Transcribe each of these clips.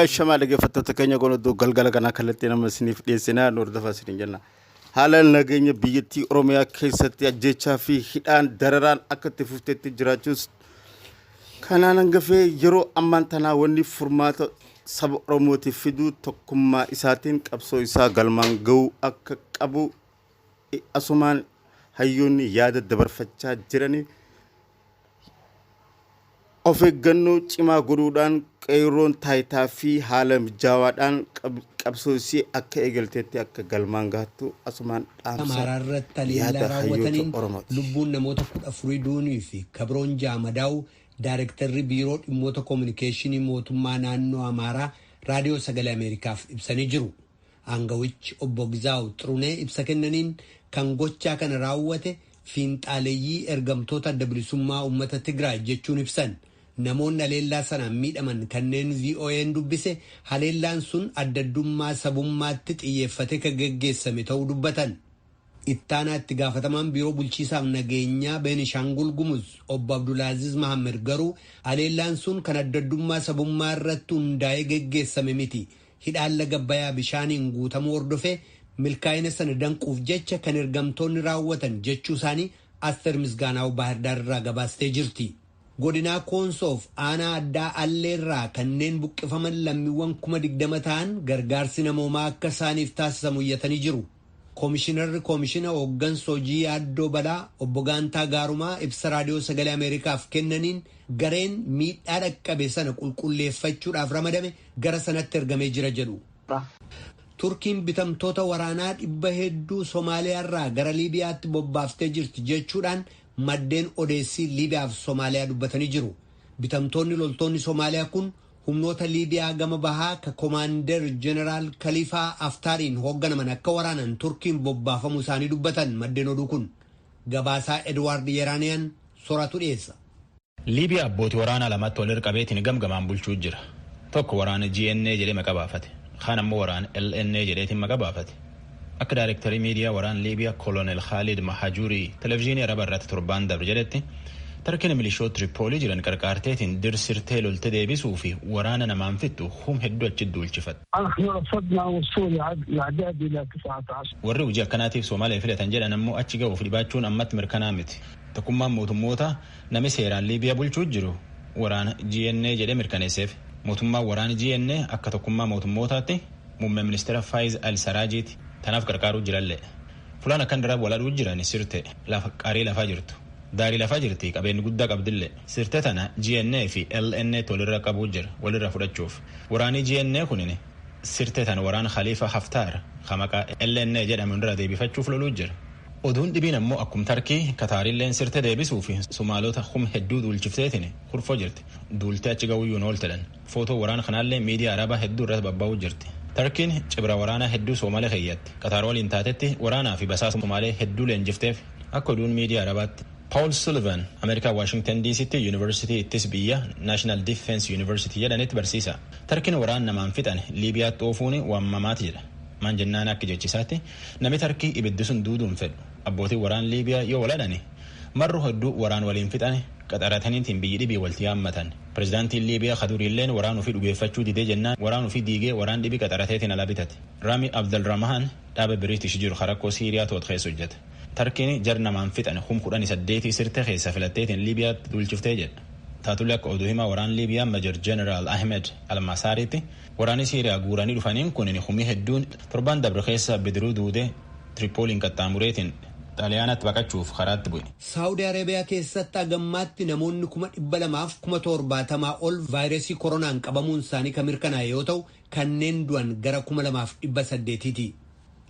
Ashamaa dhaggeeffattoota keenya, kun iddoo galgala kanaa kallattii nama isiniif dhiyeessinaa, nu hordofaa isiniin jenna. Haala nageenya biyyattii Oromiyaa keessatti ajjeechaa fi hidhaan dararaan akka itti fufteetti jiraachuus kanaan hangafee yeroo ammaan tanaa wanni furmaata saba Oromootiif fiduu tokkummaa isaatiin qabsoo isaa galmaan ga'uu akka qabu asumaan hayyoonni yaada dabarfachaa jiranii. Of eeggannoo cimaa godhuudhaan qeerroon taayitaa fi haala mijaawaadhaan qabsoo isii akka eegalteetti akka galmaan gahattu asumaan dhaamsa Amaaraa irratti haleellaa yaada hayyoota raawwataniin Oromooti. lubbuun namoota 14 duunii fi kabiroon ja'a madaa'uu Daarektarri Biiroo Dhimmoota Kominikeeshinii Mootummaa Naannoo Amaaraa Raadiyoo Sagalee Ameerikaaf ibsanii jiru. Aangawichi Obbo Gizaaw Xirunee ibsa kennaniin kan gochaa kana raawwate fiinxaaleyyii ergamtoota Adda Bilisummaa Uummata Tigraay jechuun ibsan. Namoonni haleellaa sanaan miidhaman kanneen VOAn dubbise haleellaan sun addaddummaa sabummaatti xiyyeeffatee kan geggeessame ta'uu dubbatan. Ittaanaa itti gaafatamaan biiroo bulchiisaaf nageenyaa Beenishaangul Gumuz Obbo Abdulaaziz Mahammed garuu haleellaan sun kan addaddummaa sabummaa irratti hundaa'ee geggeessame miti. Hidhaan laga Abbayaa bishaaniin guutamuu hordofee milkaa'ina sana danquuf jecha kan ergamtoonni raawwatan jechuu isaanii Asteer Misgaanaaw Baahirdaar irraa gabaastee jirti. Godinaa Koonsoof aanaa addaa Alleerraa kanneen buqqifaman lammiiwwan 20,000 ta'an gargaarsi namoomaa akka isaaniif taasisamu iyyatanii jiru. Koomishinarri Koomishina Hooggansa Hojii Yaaddoo Balaa Obbo Gaantaa Gaarumaa ibsa Raadiyoo Sagalee Ameerikaaf kennaniin gareen miidhaa dhaqqabe sana qulqulleeffachuudhaaf ramadame gara sanatti ergamee jira jedhu. Turkiin bitamtoota waraanaa dhibba hedduu Somaaliyaarraa gara Liibiyaatti bobbaaftee jirti jechuudhaan maddeen odeessii Liibiyaaf Somaaliyaa dubbatanii jiru. Bitamtoonni loltoonni Somaaliyaa kun humnoota Liibiyaa gama bahaa ka Komaander Jeneraal Kaliifaa Haftaariin hoogganaman akka waraanan Turkiin bobbaafamuu isaanii dubbatan maddeen oduu kun. Gabaasaa Edwaard Yeraaniyaan soratu dhiyeessa. Liibiyaa abbootii waraanaa lamatti wal qabeetiin gamgamaan bulchuu jira. Tokko waraana GNA jedhee maqaa baafate. Kaan ammoo waraana LNA jedheetiin maqaa baafate. Akka daayirektarii miidiyaa waraana Liibiyaa Kolonel Khalid Mahajurii televezyiinii Araba irratti torbaan dabre jedhetti, Tarkiin milishoota Tiripoolii jiran qarqaarteetiin dirsirtee lolte deebisuu fi waraana namaan fixxu hum hedduu achi duulchifatte. Warri hojii akkanaatiif Soomaaliyaa filatan jedhan ammoo achi ga'uuf dhibaachuun ammatti mirkanaa miti. Tokkummaan mootummoota nami seeraan Liibiyaa bulchuu jiru waraana GNA jedhee mirkaneesseef. Mootummaan waraana GNA akka tokkummaa mootummootaatti muummee ministeera Faayiz Al-Saraajiiti. Tanaaf qarqaaruu jirallee. Fulaan akkan dara waladhuu jiran Sirte, lafa qarii lafaa jirtu. Daarii lafaa jirti, qabeenyi guddaa qabdillee. Sirte tana GNA fi LNA walirra qabuu jira, walirra fudhachuuf. Waraanni GNA kunin Sirte tana waraana Khalifa Haftaar ka maqaa LNA jedhamu irra deebifachuuf loluu jira. Oduun dhibiin ammoo akkum Tarkii Kataarilleen Sirte deebisuu fi Sumaalota kum hedduu duulchifteetiin kurfoo jirti. Duultee achi ga'uyyuu ooltedhan. Footoo waraana kanaallee miidiyaa Arabaa hedduu irratti babba'uu jirti. Tarkiin cibra waraanaa hedduu Soomalee keeyyatti. Qataar waliin taatetti waraanaa fi basaasa Somaalee hedduu leenjifteef akka oduun miidiyaa Arabaatti. Paul Sullivan Ameerikaa Washington DCtti Yuunivarsiitii ittis biyya National Defense University jedhanitti barsiisa. Tarkiin waraan namaan fixan Liibiyaatti oofuun waamamaati jedha. Maan jennaan akka jechisaatti namni Tarkii ibiddi sun duuduun fedhu. Abbootiin waraan Liibiyaa yoo waladhani marru hedduu waraan waliin fixan qaxarataniitiin biyyi dhibii walti yaammatan. Pireezidaantiin Liibiyaa kaduriilleen waraan ofii dhugeeffachuu didee jennaan waraan ofii diigee waraan dhibii qaxarateetiin ala bitate. Rami Abdelrahman dhaaba Biriitish jiru rakkoo Siiriyaa to'atu keessa hojjeta. Tarkiin jar namaan fixan 18,000 Sirte keessa filatteetiin Liibiyaatti duulchiftee jedha. Taatullee akka oduu himaa waraan Liibiyaa Major Jeneraal Ahmed Almasaariitti waraanni Siiriyaa guuranii dhufaniin kun humni hedduun torbaan dabre keessa bidiruu duudee Tiripooliin qaxxaamureetiin Xaaliyaanatti baqachuuf karaatti bu'e. Saawudii Arabiyaa keessatti hagammaatti namoonni 270,070 ol vaayirasii koronaan qabamuun isaanii kan mirkanaa'e yoo ta'u, kanneen du'an gara 2,800ti.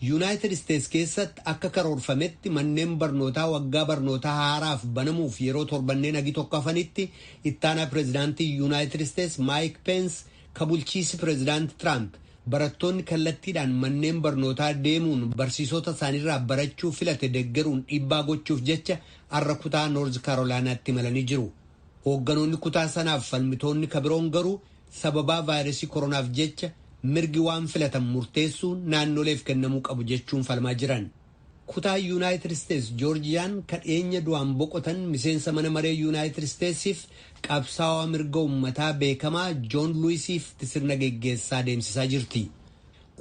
Yuunaayitid Isteets keessatti akka karoorfametti manneen barnootaa waggaa barnootaa haaraaf banamuuf yeroo torbanneen hagi tokko hafanitti, ittaanaa pireezidaantii Yuunaayitid Isteets Maayik Peens ka bulchiisi pireezidaanti Tiraamp barattoonni kallattiidhaan manneen barnootaa deemuun barsiisota isaaniirraa barachuu filate deeggaruun dhiibbaa gochuuf jecha har'a kutaa Noorz Kaarolaanaatti imalanii jiru. Hoogganoonni kutaa sanaaf falmitoonni kabiroon garuu sababaa vaayirasii koronaaf jecha mirgi waan filatan murteessuu naannoleef kennamuu qabu jechuun falmaa jiran. Kutaa Yuunaayitid Isteets Joorjiyaan kadheenya du'aan boqotan miseensa mana maree Yuunaayitid Isteetsiif qabsaa'aa mirga uummataa beekamaa Joon Luwisiif sirna geggeessaa deemsisaa jirti.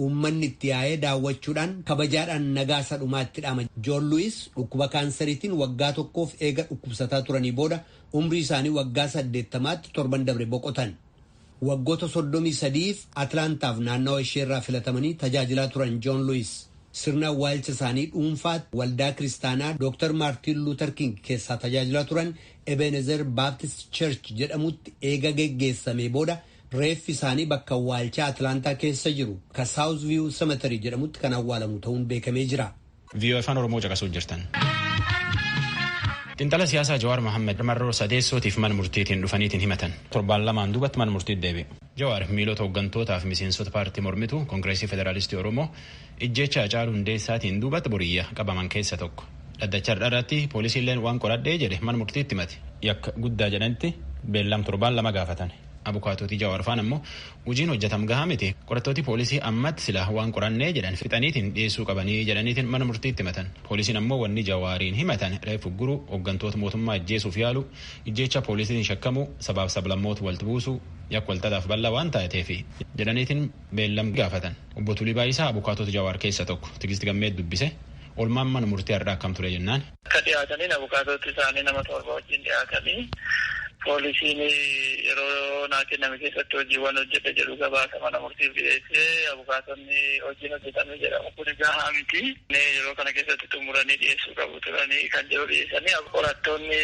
Uummanni itti yaa'ee daawwachuudhaan kabajaadhaan nagaa isa dhumaatti dhama. Joon Luwis dhukkuba kaansariitiin waggaa tokkoof eega dhukkubsataa turanii booda umrii isaanii waggaa 80tti torban dabre boqotan. Waggoota 33f Atlaantaaf naannawa isheerraa filatamanii tajaajilaa turan Joon Luwis. Sirna awwaalcha isaanii dhuunfaatti waldaa kiristaanaa Dr. Maartiin Luuter King keessaa tajaajilaa turan Ebenezer Baptist Church jedhamutti eega geggeessamee booda reeffi isaanii bakka awwaalchaa Atlaantaa keessa jiru ka South View Cemetery jedhamutti kan awwaalamu ta'uun beekamee jira. VOA Afaan Oromoo caqasuu jirtan. Xiinxala siyaasaa Jawaar Mohaammed marroo sadeessootiif mana murtiitiin dhufaniitiin himatan. Torbaan lamaan duubatti mana murtiitti deebi'e. Jawaar miilota hooggantootaa fi miseensota paartii mormituu Koongireesii Federaalistii Oromoo ijjecha Hacaaluu Hundeessaatiin duubatti boriyya qabaman keessa tokko. Dhaddacha irratti poolisiilleen waan qoradhee jedhe mana murtiitti himate. Yakka guddaa jedhanitti beellam torbaan lama gaafatan. Abukaatootii Jawaar faan ammoo hojiin hojjetam gahaa miti. Qorattooti poolisii ammatti sila waan qorannee jedhan fixaniitiin dhiyeessuu qabanii jedhaniitiin mana murtiitti himatan. Poolisiin ammoo wanni Jawaariin himatan reefu guruu hooggantoota mootummaa ajjeesuuf yaalu, ijjecha poolisiin shakkamuu, sabaaf sablammoota walitti buusuu, yakka walxaxaaf bal'aa waan taateef jedhaniitiin beellam gaafatan. Obbo Tulii Baayisaa abukaatota Jawaar keessa tokko Tigisti Gammee dubbise. Olmaan mana murtii har'aa akkam ture jennaan. Akka dhiyaataniin abukaatoti isaanii nama torba wajjin dhiyaatanii poolisiin yeroo naa kenname keessatti hojiiwwan hojjete jedhu gabaasa mana murtiif dhiyeessee abukaatonni hojiin hojjetame jedhamu kun gahaa miti. Yeroo kana keessatti xumuranii dhiyeessuu qabu turanii kan jedhu dhiyeessanii qorattoonni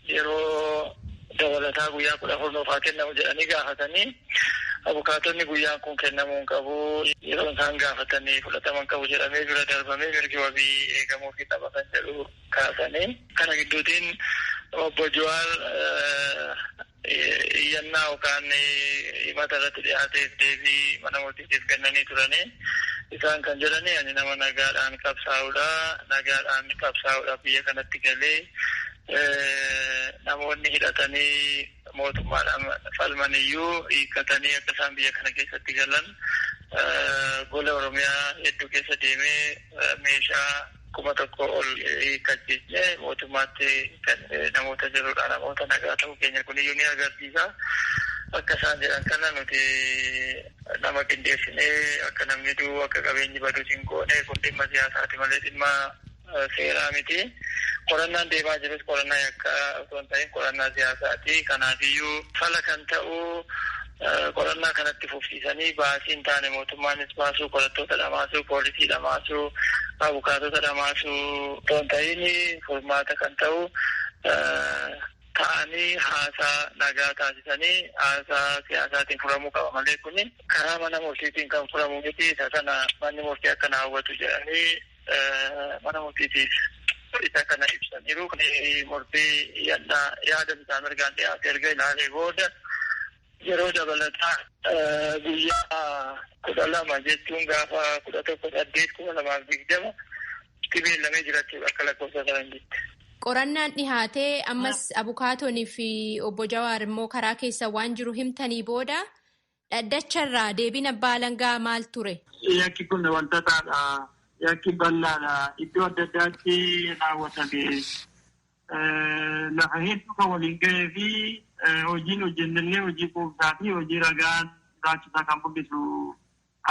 yeroo dabalataa guyyaa 14 nuuf haa kennamu jedhanii gaafatanii abukaatonni guyyaan kun kennamuu hin qabu yeroo isaan gaafatanii fudhataman qabu jedhamee bira darbamee mirgi wabii eegamuu fi qaba kan jedhu kaasanii kana gidduutiin obbo Jawaar iyyannaa yookaan himata irratti dhiyaateef deebii mana murtiitiif kennanii turanii isaan kan jedhanii ani nama nagaadhaan qabsaa'uudha nagaadhaan qabsaa'uudhaaf biyya kanatti galee namoonni hidhatanii mootummaadhaan falmaniyyuu hiikkatanii akka isaan biyya kana keessatti galan gola Oromiyaa hedduu keessa deemee meeshaa 1000 ol hiikkachiisne mootummaatti kan namoota jirudha. Namoota nagaa ta'uu keenya kuniyyuu ni agarsiisa. Akka isaan jedhan kana nuti nama qindeessinee akka namni du'u akka qabeenyi badu hin goone kun dhimma siyaasaati malee dhimma seeraa miti. Qorannaan deemaa jirus qorannaa yakkaa osoo hin ta'in qorannaa siyaasaati. Kanaafiyyuu fala kan ta'u qorannaa kanatti fufsiisanii baasii hin taane mootummaanis baasuu, qorattoota dhamaasuu, poolisii dhamaasuu, abukaatota dhamaasuu osoo hin ta'in furmaata kan ta'u ta'anii haasaa nagaa taasisanii haasaa siyaasaatiin furamuu qaba malee kun karaa mana murtiitiin kan furamu miti. Isa kana manni murtii akkana hawwatu jedhanii mana murtiitiif isa kana ibsaniiru. Murtii yaada bitaa mirgaan dhiyaate erga ilaalee booda yeroo dabalataa guyyaa 12 jechuun gaafa 11/8/2020 itti beellamee jirachuudha akka lakkoofsa faranjiitti. Qorannaan dhihaatee ammas abukaatonni fi obbo Jawaar immoo karaa keessa waan jiru himtanii booda dhaddacharraa deebiin abbaa alangaa maal ture? Yakki kun walxaxaadha. Yakki bal'aadha. Iddoo adda addaatti raawwatame. Lafa hedduu kan waliin gahee fi hojiin hojjennellee hojii quubsaa fi hojii ragaan barbaachisaa kan mul'isu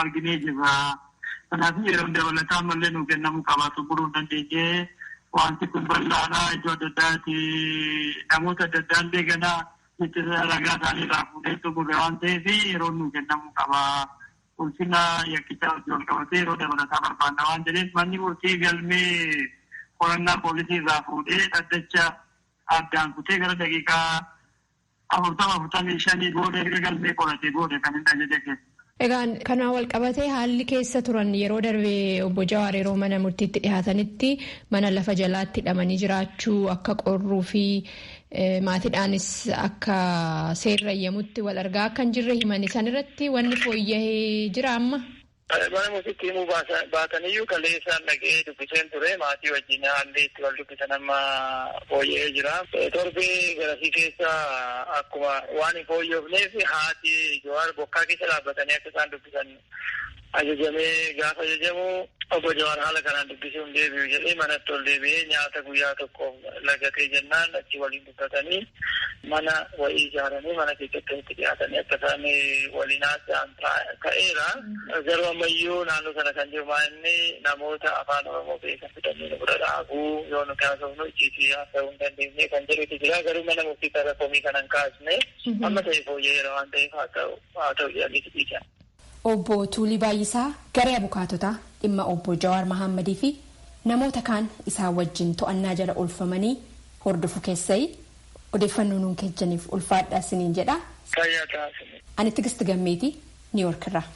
arginee jirra. Kanaaf yeroo dabalataa ammallee nuu kennamuu qaba. Xumuruu hin dandeenye. Wanti kun bal'aadha. Iddoo adda addaatti namoota adda addaan beekanaa itti ragaa isaanii irraa fuudhee xumurre waan ta'eef yeroo nuu kennamuu qaba. Ulfina yakkichaa hojii wal qabatee yeroo dabalataa barbaanna waan jedheef manni murtii galmee qorannaa poolisii irraa fuudhee dhaddacha addaan kutee gara daqiiqaa 40-45 booda erga galmee qoratee booda kan inni ajaja kenne. Egaan kanaan wal qabatee haalli keessa turan yeroo darbe obbo Jawaar yeroo mana murtiitti dhihaatanitti mana lafa jalaatti hidhamanii jiraachuu akka qorruu fi maatiidhaanis akka seerri eeyyamutti wal argaa akka hin jirre himani. San irratti wanni fooyya'ee jira amma. Mana murtiitti himuu baataniyyuu kaleessaan dhaqee dubbiseen ture maatii wajjin haalli itti wal dubbisan amma fooyya'ee jira. Torbee garasii keessa akkuma waan hin fooyyofneef haati Jawaar bokkaa keessa dhaabbatanii akka isaan dubbisan Ajajamee gaafa ajajamu obbo Jawaar haala kanaan dubbisuun deebi'u jedhee manatti ol deebi'ee nyaata guyyaa tokkoof lagatee jennaan achi waliin dubbatanii mana wayii ijaaranii mana keessatti itti dhiyaatanii akka isaan waliin haasa'an ta'eera. Garuu ammayyuu naannoo sana kan jiru inni namoota afaan Oromoo beekan fidanii nu bira dhaabuu yoo nu kaasofnu icciitii haasa'uu hin dandeenye kan jedhutu jira. Garuu mana murtii sarara komii kana hin kaasne amma ta'e fooyya'eera waan ta'eef haa ta'u jedhanii dhiisan. Obbo Tuulii Baay'isaa garee abukaatotaa dhimma obbo Jawaar Mahammadii fi namoota kaan isaan wajjin to'annaa jala oolfamanii hordofu keessai odeeffannoo nuun kennitaniif ulfaadhaa isiniin jedha. Ani Tigist Gammeetii Niiwoork irraa.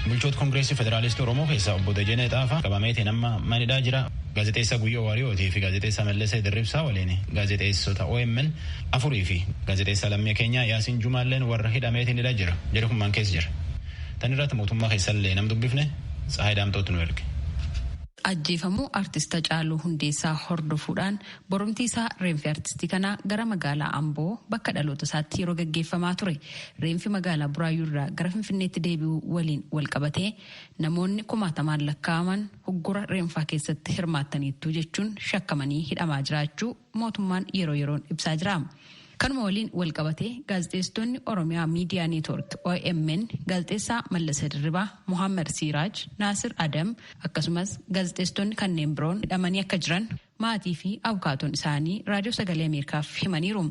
Bulchoota Koongireesii Federaalistii Oromoo keessaa obbo Dajanee Xaafaa qabameetiin amma manidhaa jira. Gaazexeessaa Guyyoo Waariyootii fi gaazexeessaa Mallasee Dirribsaa waliin gaazexeessota OMN afurii fi gaazexeessaa lammii keenyaa Yaasiin Jumaalleen warra hidhameetiin hidhaa jira. Jedhu kun keessa jira. Tan irratti mootummaa keessallee nam dubbifne Tsahaay Daamtootu nu erge. Ajjeefamuu artist Hacaaluu Hundeessaa hordofuudhaan boromtii isaa reenfi artistii kanaa gara magaalaa Amboo bakka dhaloota isaatti yeroo gaggeeffamaa ture. Reenfi magaalaa Buraayyuu irraa gara Finfinneetti deebi'uu waliin wal qabatee namoonni kumaatamaan lakkaa'aman hoggora reenfaa keessatti hirmaattaniittu jechuun shakkamanii hidhamaa jiraachuu mootummaan yeroo yeroon ibsaa jira. Kanuma waliin wal qabatee gaazexeessitoonni Oromiyaa Miidiyaa Neetwoork OMN gaazexeessaa Mallasa Dirribaa, Mohaammed Siiraaj, Naasir Adam akkasumas gaazexeessitoonni kanneen biroon hidhamanii akka jiran maatii fi abukaatoon isaanii raadiyoo sagalee Ameerikaaf himaniiru.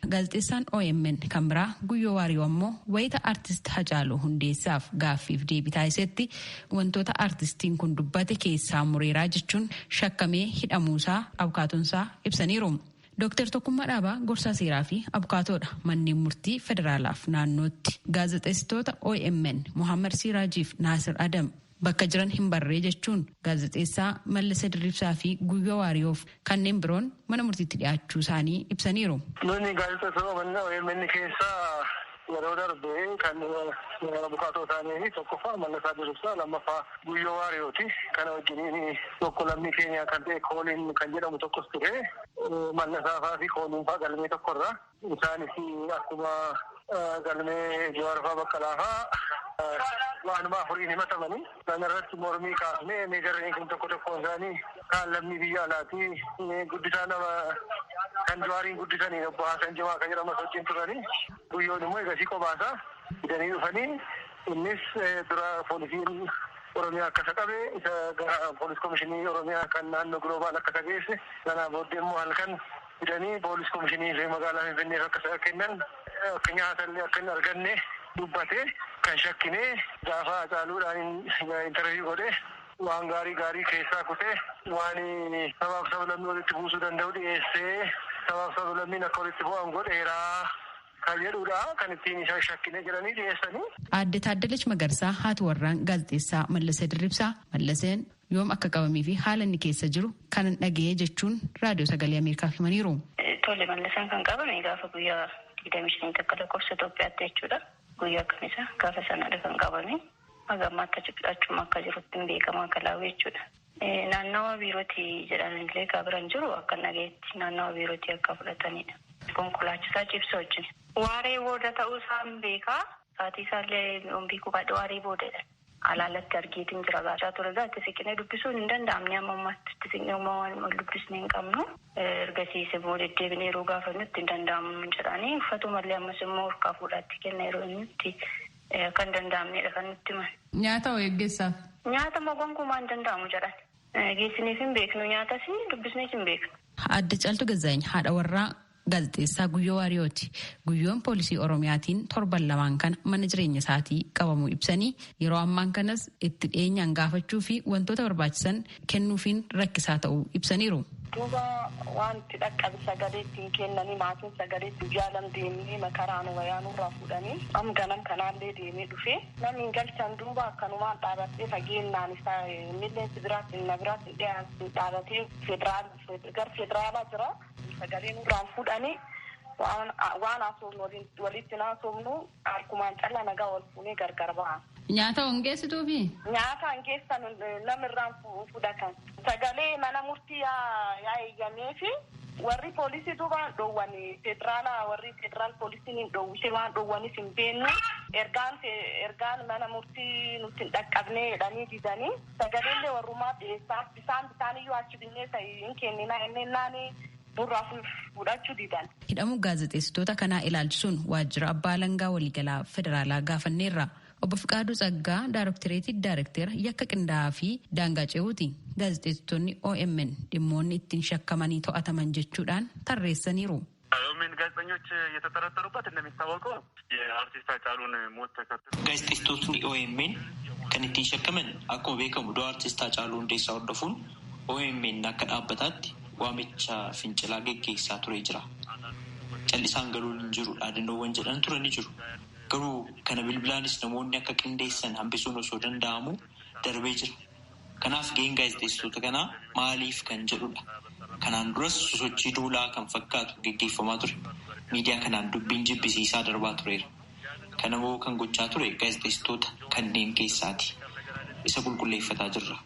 Gaazexeessaan OMN kan biraa Guyyoo Waariyoo ammoo wayita artist Hacaaluu Hundeessaaf gaaffiif deebii taasisetti wantoota artistiin kun dubbate keessaa mureeraa jechuun shakkamee hidhamuusaa abukaatoonsaa ibsaniiru. Dooktar Tokkummaa Dhaabaa gorsaa seeraa fi abukaatoodha. Manneen murtii federaalaaf naannootti gaazexeessitoota OMN Mohaammed Siiraajiif Naasir Adam bakka jiran hin barree jechuun gaazexeessaa Mallasa Dirribsaa fi Guyyoo Waariyoof kanneen biroon mana murtiitti dhiyaachuu isaanii ibsaniiru. Nuni gaazexeessitoota OMN keessaa yeroo darbe kan abukaatoo isaanii tokkoffaa Mallasaa Dirribsaa lammaffaa Guyyoo Waariyooti. Kana wajjiniin tokko lammii keenya kan ta'e Kooliin kan jedhamu tokkos ture. Mallasaa faa fi Kooliin faa galmee tokkorra. Isaanis akkuma galmee Jawaar faa Baqqalaa faa waanuma afuriin himatamanii. Kana irratti mormii kaafnee meejarreen kun tokko tokkoon isaanii kaan lammii biyya alaati. Guddisaa nama kan Jawaariin guddisanii obbo Hasan Jimaa kan jedhamu wajjin turanii. Guyyoon immoo egasii qobaasaa fidanii dhufanii innis dura poolisiin Oromiyaa akka isa qabe isa gara poolis komishinii Oromiyaa kan naannoo Gloobaal akka isa geesse sanaa booddee immoo halkan fidanii poolis komishinii magaalaa Finfinneef akka isa kennan akka nyaatallee akka hin arganne dubbate kan shakkinee gaafa Hacaaluudhaan intarviiyuu godhe waan gaarii gaarii keessaa kutee waan sabaaf sablammii walitti buusuu danda'u dhiyeessee sabaaf sablammiin akka walitti bu'an godheeraa. Kan jedhudha kan ittiin isaan shakkinee jiranii dhiyeessanii. Aadde Taaddalech Magarsaa haati warraan gaazexeessaa Mallasee Dirribsaa Mallaseen yoom akka qabamee fi haala inni keessa jiru kanan dhaga'ee jechuun raadiyoo sagalee Ameerikaaf himaniiru. Tole Mallasaan kan qabame gaafa guyyaa 25 takka lakkoofsa Itoophiyaatti jechuudha. Guyyaa akkamiisa gaafa sanadha kan qabame. Haga ammaatti achuma akka jirutti hin beekamaa kalaa'u jechuudha. Naannawa biirootii jedhanillee kan jiru akka dhagayetti naannawa biirootii akka fudhatanidha. Konkolaachisaa cibsa wajjin. Waaree booda ta'uu isaan beekaa. Saatii isaallee beekuu baadhee waaree boodadha. Alaalatti argeetiin jira gaachaa ture egaa itti siqnee dubbisuun hin danda'amne amma ammaatti itti siqnee waan ol dubbisne hin qabnu. Ergasiis immoo deddeebinee yeroo gaafannu itti hin danda'amu jedhanii uffatumallee ammas immoo harkaa fuudhaatti kenna yeroo inni itti akka hin danda'amnedha kan nutti himan. Nyaata hoo eeggeessaaf? Nyaata moo gonkumaa hin danda'amu jedhan. Geessiniif hin beeknu nyaatas dubbisnees hin beeknu. Aadde Caaltuu Gazaany haadha warraa gaazexeessaa Guyyoo Waariyooti. Guyyoon poolisii Oromiyaatiin torban lamaan kana mana jireenya isaatii qabamuu ibsanii yeroo ammaan kanas itti dhiyeenyaan gaafachuu fi wantoota barbaachisan kennuufiin rakkisaa ta'uu ibsaniiru. Duuba wanti dhaqqabe sagalee ittiin kennanii maatiin sagalee ittiin jaalam deemnee makaraan wayaanurraa fuudhanii am ganam kanaallee deemee dhufee namni hin galchan duuba akkanumaan dhaabattee fageennaan isaa milleensi biraatti na biraatti dhaabatee gara federaalaa jira sagalee nurraan fuudhanii waan haasofnu walitti haasofnu harkumaan calla nagaa wal fuunee gargar ba'a. Nyaata hongeessituufi? Nyaata hangeessan namirraan fudhatan. Sagalee mana murtii yaa eeyyameefi warri poolisii duubaan dhoowwan federaala warri federaal poolisiin hin dhoowwise waan dhoowwanis hin beennu ergaan mana murtii nutti hin dhaqqabne jedhanii didanii sagaleellee warrumaa dhiyeessaa bisaan iyyuu achi binnee hin kenninaa innennaan nurraa fudhachuu didan. Hidhamuu gaazexeessitoota kanaa ilaalchisuun waajjira abbaa alangaa waliigalaa federaalaa gaafanneerra. Obbo Fiqaaduu Tsaggaa Daaroktireetii Daarektera yakka qindaa'aa fi daangaa ce'uuti. Gaazexeessitoonni OMN dhimmoonni ittiin shakkamanii to'ataman jechuudhaan tarreessaniiru. ኦኤምኤን ጋዜጠኞች የተጠረጠሩበት እንደሚታወቀው የአርቲስት ሃጫሉን ሞት ተከትሎ Gaazexeessitootni OMN kan ittiin shakkaman akkuma beekamu du'a artist Haacaaluu Hundeessaa hordofuun OMN akka dhaabbataatti waamicha fincilaa geggeessaa ture jira. Callisaan galuun hin jiru dhaadannoowwan jedhan ture ni jiru. Garuu kana bilbilaanis namoonni akka qindeessan hambisuun osoo danda'amu darbee jira. Kanaaf gaheen gaazexeessitoota kanaa maaliif kan jedhudha. Kanaan duras sosochii duulaa kan fakkaatu geggeeffamaa ture. Miidiyaa kanaan dubbiin jibbisiisaa darbaa tureera. Kana immoo kan gochaa ture gaazexeessitoota kanneen keessaati. Isa qulqulleeffataa jirra.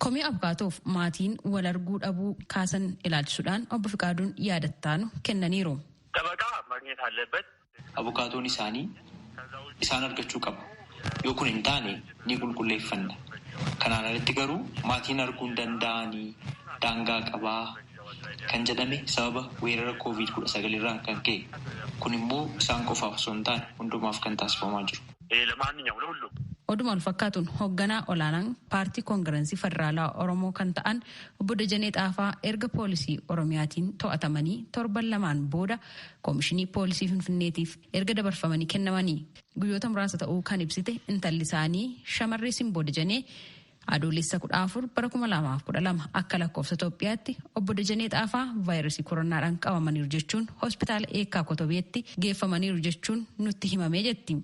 Komii abukaatoof maatiin wal arguu dhabuu kaasan ilaalchisuudhaan obbo Fiqaaduun yaadattaanu kennaniiru. ጠበቃ ማግኘት አለበት። Abukaatoon isaanii isaan argachuu qaba. Yoo kun hin taane ni qulqulleeffanna. Kanaan alatti garuu maatiin arguu hin danda'anii daangaa qabaa kan jedhame sababa weerara COVID-19 irraan kan ka'e. Kun immoo isaan qofaaf osoo hin taane hundumaaf kan taasifamaa jiru. ለማንኛውም ለሁሉም Oduma wal fakkaatuun hoogganaa olaanaan paartii koongirensii federaalaa Oromoo kan ta'an obbo Dajanee Xaafaa erga poolisii Oromiyaatiin to'atamanii torban lamaan booda koomishinii poolisii Finfinneetiif erga dabarfamanii kennamanii guyyoota muraasa ta'uu kan ibsite intalli isaanii shamarree Simboo Dajanee adoolessa 14 bara 2012 akka lakkoofsa Itoophiyaatti obbo Dajanee Xaafaa vaayirasii koronaadhaan qabamaniiru jechuun hospitaala Eekkaa Kotobeetti geeffamaniiru jechuun nutti himamee jetti.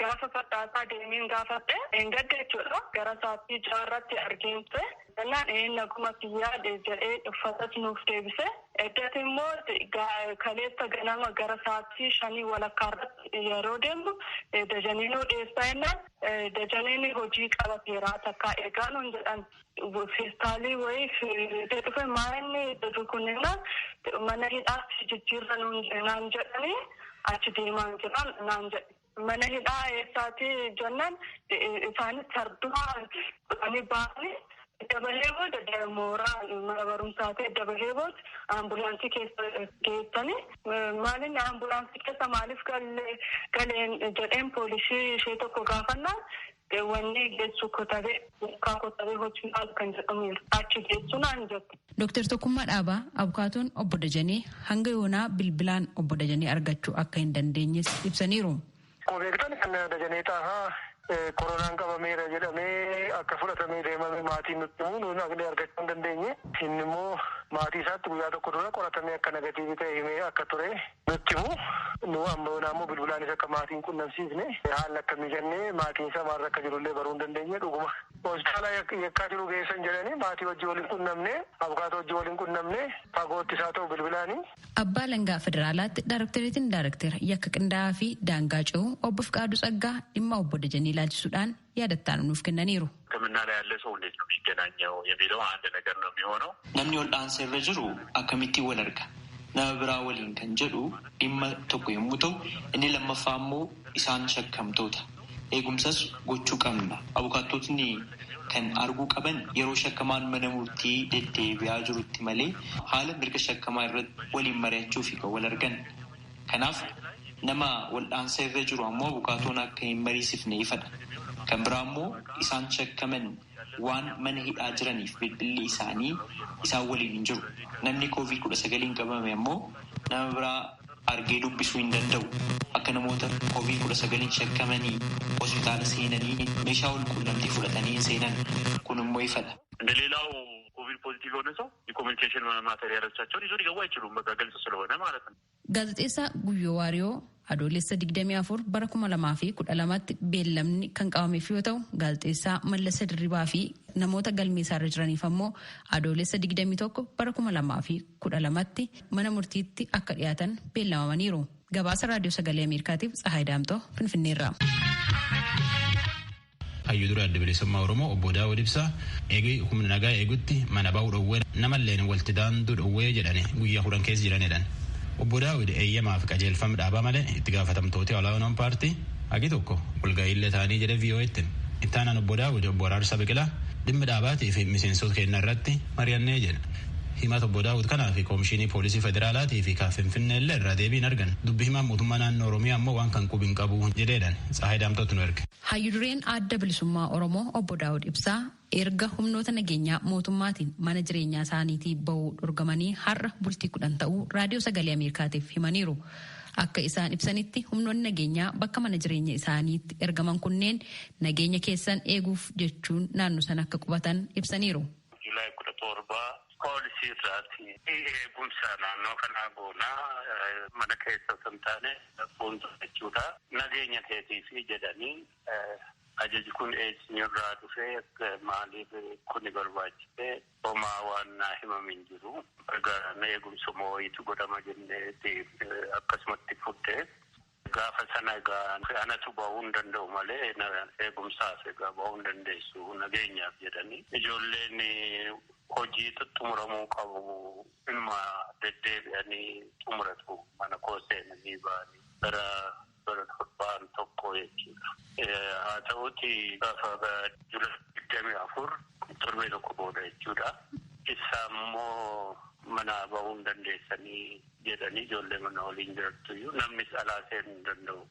Gaafa fadhaasaa deemeen gaafadhe hin gadda jechuudha. Gara sa'aatii jaarratti arginte. Jennaan inni naguma kiyyaa jedhee uffatas nuuf deebise. Eddatti immoo kaleessa ganama gara sa'aatii 5 walakkaa irratti yeroo deemnu Dajanee nuu dhiyeessaa jennaan Dajaneen hojii qabateera takka eegaa nuun jedhan. Feestaalii wayii fiidee dhufe maalinni jedhu kunneen mana hidhaatti jijjiirra naan jedhanii achi deemaan jiran naan jedhe. Mana hidhaa eessaati jennaan isaanis sardumaa dhufanii ba'anii dabalee booda mooraa mana barumsaati dabalee booda ambulaansii keessa geessanii maalin ambulaansii keessa maaliif galeen jedheen poolisii ishee tokko gaafannaan wanni geessu kotabee mukaa kotabee hospitaal kan jedhamu achi geessu naan jette. Dooktar Tokkummaa Dhaabaa abukaatoon obbo Dajanee hanga yoonaa bilbilaan obbo Dajanee argachuu akka hin dandeenyes ibsaniiru. Akkuma beektan kan Dajanee Xaafaa koronaan qabameera jedhamee akka fudhatamee deemame maatiin nutti himu nuun aqlee argachuu hin dandeenye. Inni immoo maatii isaatti guyyaa tokko dura qoratamee akka negatiivii ta'e himee akka ture nutti himu. Nu amma yoonaa immoo bilbilaanis akka maatiin qunnamsiisne haala akkamii jennee maatiin isaa maalirra akka jirullee baruu hin dandeenye dhuguma. Hospitaala yakkaa jiru geessan jedhanii maatii wajjin waliin qunnamne abukaatoo wajjin waliin qunnamne fagootti isaa ta'u bilbilaanii. Abbaa Alangaa Federaalaatti Daaroktireetiin Daaroktera yakka qindaa'aa fi daangaa ce'uu obbo Fiqaaduu Tsaggaa dhimma obbo Dajanee ilaalchisuudhaan yaadattaan nuuf kennaniiru. ሕክምና ላይ ያለ ሰው እንዴት ነው የሚገናኘው የሚለው አንድ ነገር ነው የሚሆነው። Namni wal'aansa irra jiru akkamittiin wal arga? Nama biraa waliin kan jedhu dhimma tokko yommuu ta'u, inni lammaffaa immoo isaan shakkamtoota. Eegumsas gochuu qabna. Abukaatotni kan arguu qaban yeroo shakkamaan mana murtii deddeebi'aa jirutti malee haala mirga shakkamaa irratti waliin mari'achuuf kan wal argan. Kanaaf nama wal'aansa irra jiru ammoo abukaatoon akka hin mariisifne ifadha. Kan biraa immoo isaan shakkaman waan mana hidhaa jiraniif bilbilli isaanii isaan waliin hin jiru. Namni COVID-19 qabame ammoo nama biraa argee dubbisuu hin danda'u. Akka namoota COVID-19 shakkamanii hospitaala seenanii meeshaa wal quunnamtii fudhatanii hin seenan. Kun immoo ifadha. ሌላው ኮቪድ ፖዚቲቭ የሆነ ሰው የኮሚኒኬሽን ማቴሪያሎቻቸውን ይዞ ሊገቡ አይችሉም። በቃ ግልጽ ስለሆነ ማለት ነው። Gaazexeessaa Guyyoo Waariyoo adoolessa 24 bara 2012tti beellamni kan qabameef yoo ta'u gaazexeessaa Mallasa Dirribaa fi namoota galmee isaarra jiraniif ammoo adoolessa 21 bara 2012tti mana murtiitti akka dhiyaatan beellamamaniiru. Gabaasa Raadiyoo Sagalee Ameerikaatiif Tsahaay Daamtoo Finfinneerraa. Hayyuu dura Adda Bilisummaa Oromoo obbo Daawud Ibsaa eegee humna nagaa eegutti mana ba'uu dhowwee namalleen walitti daanduu dhowwee jedhani guyyaa 10 keessa jiranidhaan. Obbo Daawud eeyyamaaf qajeelfama dhaabaa malee itti gaafatamtoota olaanoon paartii hagi tokko walga'iillee ta'anii jedhe VOA'tti. Ittaanaan obbo Daawud obbo Araarsaa Biqilaa dhimma dhaabaatii fi miseensota kennaa irratti mari'annee jedha. Himata obbo Daawud kanaa fi Koomishinii Poolisii Federaalaatii fi kan Finfinnee illee irraa deebiin argan. Dubbi himaan mootummaa naannoo Oromiyaa ammoo waan kan qubi hin qabu jedheedhaan Tsahaay Daamtootu nu erge. Hayyu dureen Adda Bilisummaa Oromoo obbo Daawud Ibsaa erga humnoota nageenyaa mootummaatiin mana jireenyaa isaaniitii bahuu dhorgamanii har'a bultii 10 ta'uu Raadiyoo Sagalee Ameerikaatiif himaniiru. Akka isaan ibsanitti humnoonni nageenyaa bakka mana jireenya isaaniitti ergaman kunneen nageenya keessan eeguuf jechuun naannoo sana akka qubatan ibsaniiru. Juulaay 17 poolisii irraati eegumsa naannoo kanaa goonaa mana keessa osoo hin taane fuuldura jechuudha. Nageenya keetiif jedhanii ajaji kun eenyurraa dhufee maaliif kuni barbaachise homaa waan naa himamin hin jiru. Egaa eegumsa moo'iitu godhama jennee akkasumatti fudhee gaafa sana egaa anatu bahuu hin danda'u malee eegumsaaf egaa bahuu hin dandeessu nageenyaaf jedhanii ijoolleen hojii xumuramuu qabu dhimma deddeebi'anii xumuratu mana koo seenanii ba'anii gara bara torbaan tokko jechuudha. Haa ta'uti gaafa jula 24 torbee tokko booda jechuudha. Isa immoo mana bahuu hin dandeessanii jedhanii ijoollee mana waliin jirattuyyuu namnis alaa seenuu hin danda'u.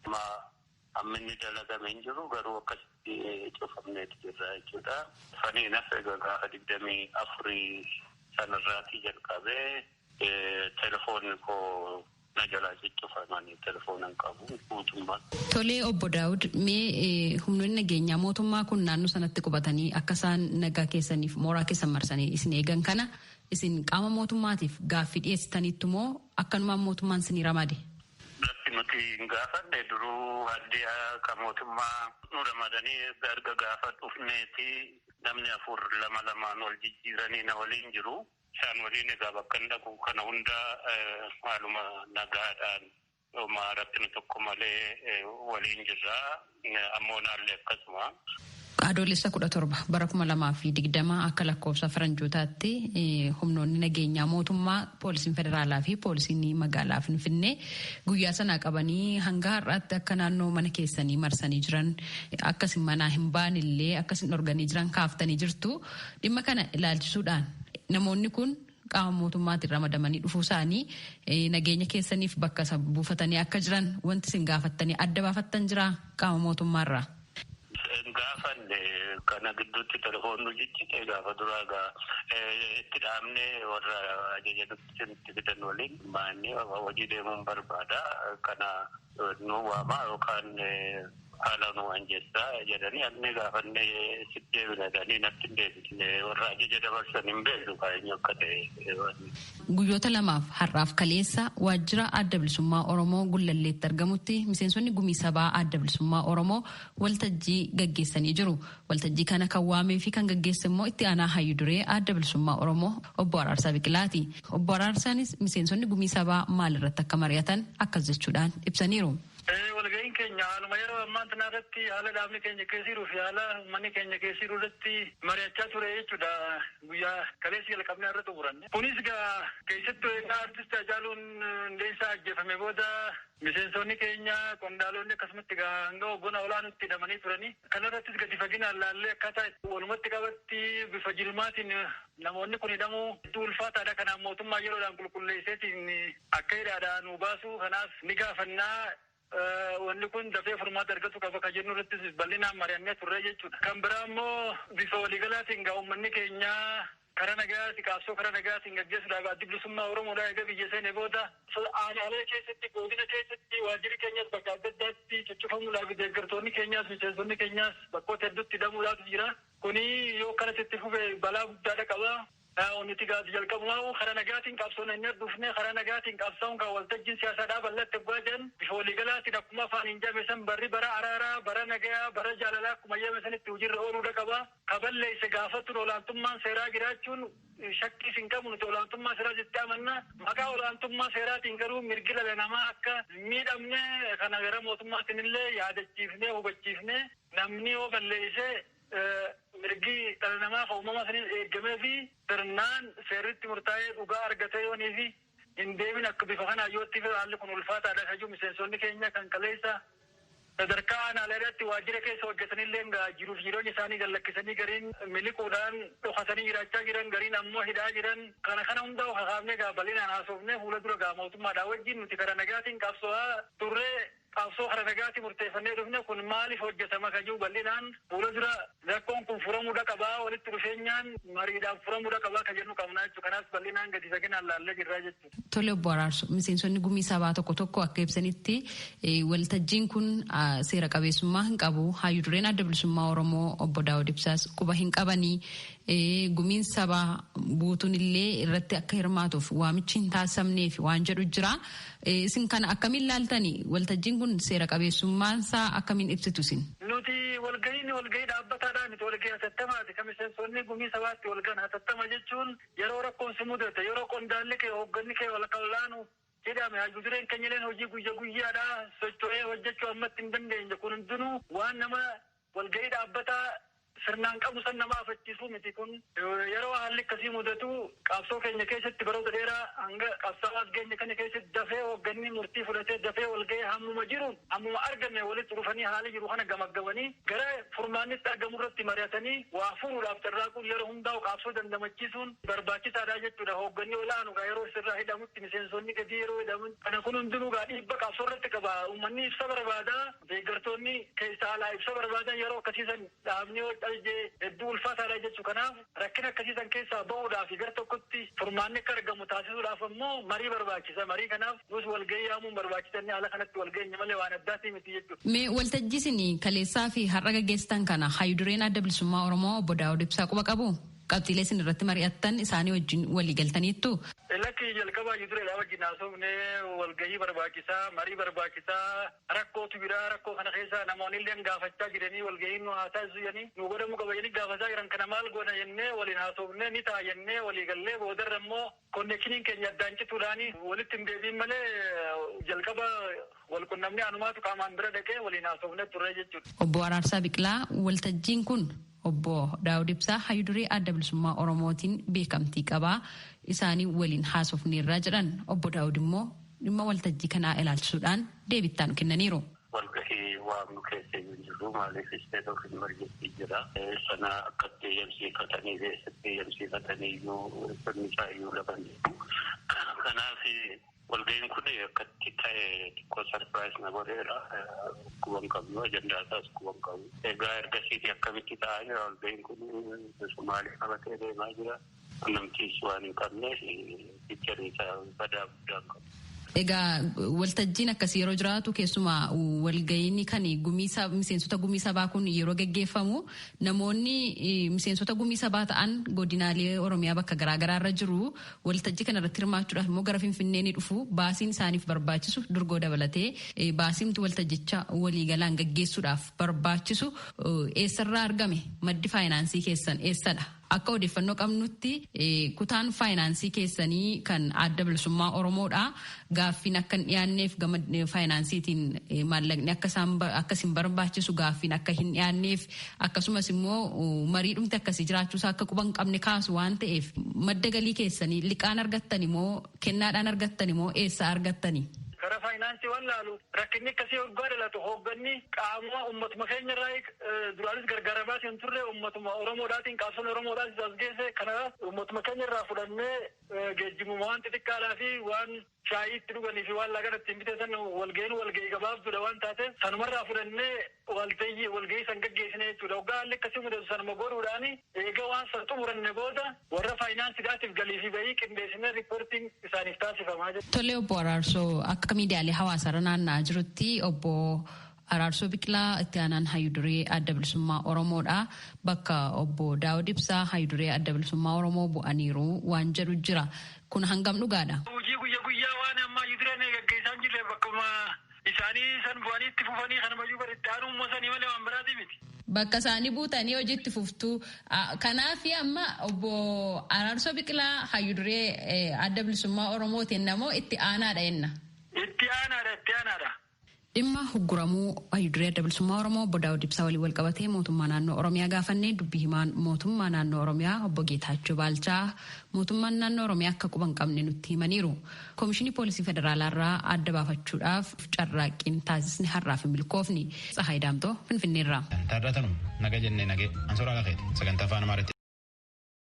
Amma inni dalagame hin jiru garuu akkasitti cufamneetu jirra jechuudha. Faniin hafe gaafa 24 sanarraatii jalqabee telefoonni koo na jalaa cuccufamanii telefoona hin qabu guutummaa. Tolee obbo Daawud, mee humnoonni nageenyaa mootummaa kun naannoo sanatti qubatanii akka isaan nagaa keessaniif mooraa keessan marsanii isin eegan kana isin qaama mootummaatiif gaaffii dhiyeessitaniittu moo akkanumaan mootummaan isinii ramade? Bakki nuti hin gaafanne duruu addi akka mootummaa nu ramadanii erga gaafa dhufneeti namni 4 2 2 wal jijjiiranii na waliin jiru. Isaan waliin egaa bakka hin dhaqu kana hunda haaluma nagaadhaan homaa rakkina tokko malee waliin jirra. Ammoo naallee akkasuma. Adoolessa 17 bara 2020 akka lakkoofsa faranjootaatti humnoonni nageenyaa mootummaa poolisiin federaalaa fi poolisiin magaalaa Finfinnee guyyaa sana qabanii hanga har'aatti akka naannoo mana keessanii marsanii jiran akkasin manaa hin baanillee akkasin dhorganii jiran kaaftanii jirtu. Dhimma kana ilaalchisuudhaan namoonni kun qaama mootummaatiin ramadamanii dhufuu isaanii nageenya keessaniif bakka buufatanii akka jiran wanti isin gaafattanii adda baafattan jira qaama mootummaarraa. Gaafanne kana gidduutti telefoon jijjite gaafa duraa egaa itti dhaabne warra ajaja nutti fidan waliin maanni hojii deemuun barbaada kana nu waamaa yookaan haala nu anjeessaa jedhanii anni gaafanne sitti deebina jedhanii natti hin deebisne warra ajaja dabarsan hin beeku kaayyoo akka ta'e. Guyyoota lamaaf har'aaf kaleessa waajjira Adda Bilisummaa Oromoo Gullalleetti argamutti miseensonni gumii sabaa Adda Bilisummaa Oromoo waltajjii gaggeessanii jiru. Waltajjii kana kan waamee fi kan gaggeesse immoo itti aanaa hayyu duree Adda Bilisummaa Oromoo obbo Araarsaa Biqilaati. Obbo Araarsaanis miseensonni gumii sabaa maalirratti akka mari'atan akkas jechuudhaan ibsaniiru. Walga'iin keenya haaluma yeroo ammaa kana irratti haala dhaabni keenya keessa jiruu fi haala uummanni keenya keessa jiru irratti mari'achaa ture jechuudha. Guyyaa kaleessa jalqabnee irra xumuranne. Kunis egaa keessattuu egaa artist Hacaaluun Hundeessaa ajjeefame booda miseensonni keenya qondaalonni akkasumatti egaa hanga hoggana olaanutti hidhamanii turanii. Kana irrattis gadi faginaan laallee akkaataa walumatti qabatti bifa jilmaatiin namoonni kun hidhamuu hedduu ulfaataadha. Kanaaf mootummaa yeroodhaan qulqulleesseetiin akka hidhaadhaa nu baasu kanaaf ni gaafannaa. Wanni kun dafee furmaata argatu qaba kan jennu irrattis bal'inaan mari'annee turre jechuudha. Kan biraa immoo bifa waliigalaatiin gaa uummanni keenya karaa nagaatiin qabsoo karaa nagaatiin gaggeessuudhaaf addi bilisummaa Oromoodhaa egaa biyya seenee booda aanaalee keessatti godina keessatti waajjirri keenyas bakka adda addaatti cuccufamuudhaaf deeggartoonni keenyas miseensonni keenyas bakkoota hedduutti hidhamuudhaaf jira. Kuni yoo kanatti itti fufe balaa guddaadha qaba. Nuti gaafii jalqabumaa karaa nagaatiin qabsoon hin dhufne karaa nagaatiin qabsaa'uun kan waltajjiin siyaasaadhaa bal'atte bu'aa jiran bifa waliigalaatiin akkuma afaan hin jabeessan barri bara araaraa bara nagayaa bara jaalalaa akkuma jabeessanitti hojiirra ooluudha qaba. Kaballeesse gaafattuun olaantummaan seeraa jiraachuun Shakkii hin qabnu, nuti olaantummaa seeraa jettee amanna. Maqaa olaantummaa seeraatiin garuu mirgi dhala namaa akka miidhamne kana gara mootummaatiin illee yaadachiifnee hubachiifnee, namni yoo balleessee mirgi dhala namaa kan uumamaa saniin eegamee fi sirnaan seerritti murtaa'ee dhugaa argatee yoonii fi hin deemin akka bifa kanaa yoo itti haalli kun ulfaataadha kajuu miseensonni keenya kan kaleessa sadarkaa aanaalee irratti waajjira keessa hojjetanillee jiruuf jireenya isaanii gallakkisanii, gariin miliquudhaan dhokatanii jiraachaa jiran, gariin ammoo hidhaa jiran. Kana kana hunda kakaafnee gaa bal'inaan haasofnee fuula dura gaa mootummaadhaa wajjin nuti karaa nagaatiin qabsoo'aa turree, qabsoo karaa nagaatiin murteeffannee dhufne kun maaliif hojjetama kajuu bal'inaan fuula dura rakkoon kun furamuudha qabaa, walitti dhufeenyaan mariidhaan furamuudha qabaa ka jennu qabnaa jechuudha. Kanaaf bal'inaan gadi faginaan laallee jirraa jechuudha. Tole, obbo Araarsu, miseensonni gumii sabaa tokko tokko akka ibsanitti waltajjiin kun seera qabeessummaa hin qabu. Hayyuu dureen Adda Bilisummaa Oromoo obbo Daawud Ibsaas quba hin qabanii, gumiin sabaa guutuun illee irratti akka hirmaatuuf waamichi hin taasifamneef waan jedhu jira. Isin kana akkamiin laaltanii? Waltajjiin kun seera qabeessummaansaa akkamiin ibsitu isin? Nuti walgahiin walgahii dhaabbataadhaan miti, walgahii hatattamaati. Kan miseensonni gumii sabaatti walgahan hatattama jechuun yeroo rakkoon si mudate, yeroo qondaalli kee, hoogganni kee wal qallaanu jedhame, hayyuu dureen keenyaleen hojii guyya guyyaadhaa socho'ee hojjechuu ammatti hin dandeenye. Kun hundinuu waan nama walgahii dhaabbataa sirnaan qabu san nama afachiisuu miti. Kun yeroo haalli akkasii mudatu, qabsoo keenya keessatti baroota dheeraa hanga qabsaa'aas geenye kana keessatti, dafee hoogganni murtii fudhatee dafee walgahee hammuma jiru, hammuma argame walitti dhufanii haala jiru kana gamaggamanii gara furmaannitti argamu irratti mari'atanii waa furuudhaaf carraaquun, yeroo hundaa'u qabsoo dandamachiisuun barbaachisaadha jechuudha. Hoogganni olaanu gaa yeroo sirraa hidhamutti, miseensonni gadi yeroo hidhamu kana, kun hundinuu gaa dhiibba qabsoo irratti qaba. Uummanni ibsa barbaada, deeggartoonni keessaa alaa ibsa barbaadan. Yeroo akkasiisan dhaabni hedduu ulfaataadha jechuu. Kanaaf rakkina akkasiisan keessaa bahuudhaaf, gara tokkotti furmaanni akka argamu taasisuudhaaf ammoo marii barbaachisa. Marii kanaaf nus walgahii yaamuun barbaachisanni haala kanatti walgahii malee waan addaatii miti jechuudha. Mee waltajjii isin kaleessaa fi har'a gaggeessitan kana hayyuu dureen Adda Bilisummaa Oromoo obbo Daawud Ibsaa quba qabu? Qabxiilee isin irratti mari'attan isaanii wajjin walii galtaniittu? Lakki, jalqabaa hayyuu dureedhaa wajjin haasofne. Walgahii barbaachisaa, marii barbaachisaa, rakkootu jira, rakkoo kana keessa namoonni illee gaafachaa jiranii, walgahii nu haa taasisu jedhanii, nu godhamuu qaba jedhanii gaafachaa jiran, kana maal goona jennee waliin haasofne, ni ta'a jennee walii gallee, boodarra immoo connectioniin keenya addaan cituudhaani walitti hin deebiin malee jalqaba wal qunnamnee anumaatu qaamaan bira dhaqee waliin haasofne turre jechuudha. Obbo Araarsaa Biqilaa, waltajjiin kun obbo Daawud Ibsaa hayyuu duree Adda Bilisummaa Oromootiin beekamtii qabaa, isaanii waliin haasofneerraa jedhan. Obbo Daawud immoo dhimma waltajjii kanaa ilaalchisuudhaan deebittaan kennaniiru. Walgahii waamnu keessa hin jirru. Maaliif? State of emergency jira. Sana akkatti eeyyamsiifatanii, keessatti eeyyamsiifatanii iyyuu sirni isaa iyyuu laban. Kanaaf walgahiin kun akkatti ta'e xiqqoo surprise na godheera. Quban qabnu, ajandaa isaas quban qabu. Egaa ergasiiti akkamitti ta'aa jira walgahiin kun? Maaliif qabatee deemaa jira? Namtiis waan hin qabneef picturii isaa badaa guddaa qabu. Egaa waltajjiin akkasii yeroo jiraatu, keessumaa walga'iin kan miseensota gumii sabaa kun yeroo geggeeffamu, namoonni miseensota gumii sabaa ta'an godinaalee Oromiyaa bakka garaagaraa irra jiru. Waltajjii kana irratti hirmaachuudhaaf immoo gara Finfinnee ni dhufu. Baasiin isaaniif barbaachisu, durgoo dabalatee baasiimtu waltajjicha waliigalaan geggeessuudhaaf barbaachisu eessarraa argame? Maddi faayinaansii keessan eessadha? Akka odeeffannoo qabnutti kutaan faayinaansii keessanii kan Adda Bilisummaa Oromoodha. Gaaffiin akka hin dhiyaanneef, gama faayinaansiitiin maallaqni akka isin barbaachisu gaaffiin akka hin dhiyaanneef, akkasumas immoo marii dhumti akkasii jiraachuusaa akka quba hin qabne kaasu. Waan ta'eef madda galii keessanii liqaan argattani moo kennaadhaan argattani moo eessaa argattani? Karaa faayinaansii waan laalu, rakkinni akkasii waggaa dhalatu hoogganni qaamuma ummatuma keenya irraa duraanis gargaaramaa hin turre, ummatuma Oromoodhaatiin qabsoon Oromoodhaas as geesse. Kana ummatuma keenya irraa fudhannee geejjibuma waan xixiqqaadhaa fi waan shaayii itti dhuganii fi waan lagan ittiin biteessan, walga'iin walga'ii gabaabduudha waan taateef sanumarraa fudhannee waltayyi walga'ii san gaggeessine jechuudha. Waggaa haalli akkasii mudatu sanuma godhuudhaani eega waan san xumuranne booda warra faayinaansiidhaatiif galii fi bahii qindeessinee riippoortiin isaaniif taasifamaa jechuudha. Tole, obbo Araarsoo, akka miidiyaalee hawaasaarra naanna'aa jirutti obbo Araarsoo Biqilaa itti aanaan hayyuu duree Adda Bilisummaa Oromoodha. Bakka obbo Daawud Ibsaa hayyuu duree Adda Bilisummaa Oromoo bu'aniiru waan jedhu jira. Kun hangam dhugaadha? Hojii guyya guyyaa waan ammaa hayyuu dureen gaggeessaa hin jirre bakkuma isaanii san bu'anii itti fufanii, kanamayyuu bari itti aanuu sanii malee waan biraati miti. Bakka isaanii buutanii hojiitti fuftuu. Kanaaf amma obbo Araarsoo Biqilaa hayyuduree adda bilisummaa Oromootiin namoo itti aanaadha jenna. Itti aanaadha itti aanaadha. Dhimma hugguramuu hayyuduree adda bilisummaa Oromoo obbo Daawud Ibsaa waliin walqabatee mootummaa naannoo Oromiyaa gaafannee dubbii himaan mootummaa naannoo Oromiyaa obbo Geetaachoo Baalchaa mootummaan naannoo Oromiyaa akka quba hin qabne nutti himaniiru. Koomishinii Poolisii Federaalaa irraa adda baafachuudhaaf carraaqqiin taasisni har'aaf hin milkoofni. Tsahaay Daamtoo Finfinneerraa. Taarratanum naga jennee nagee ansoraa lafeeti sagantaa afaan Amaaraatti.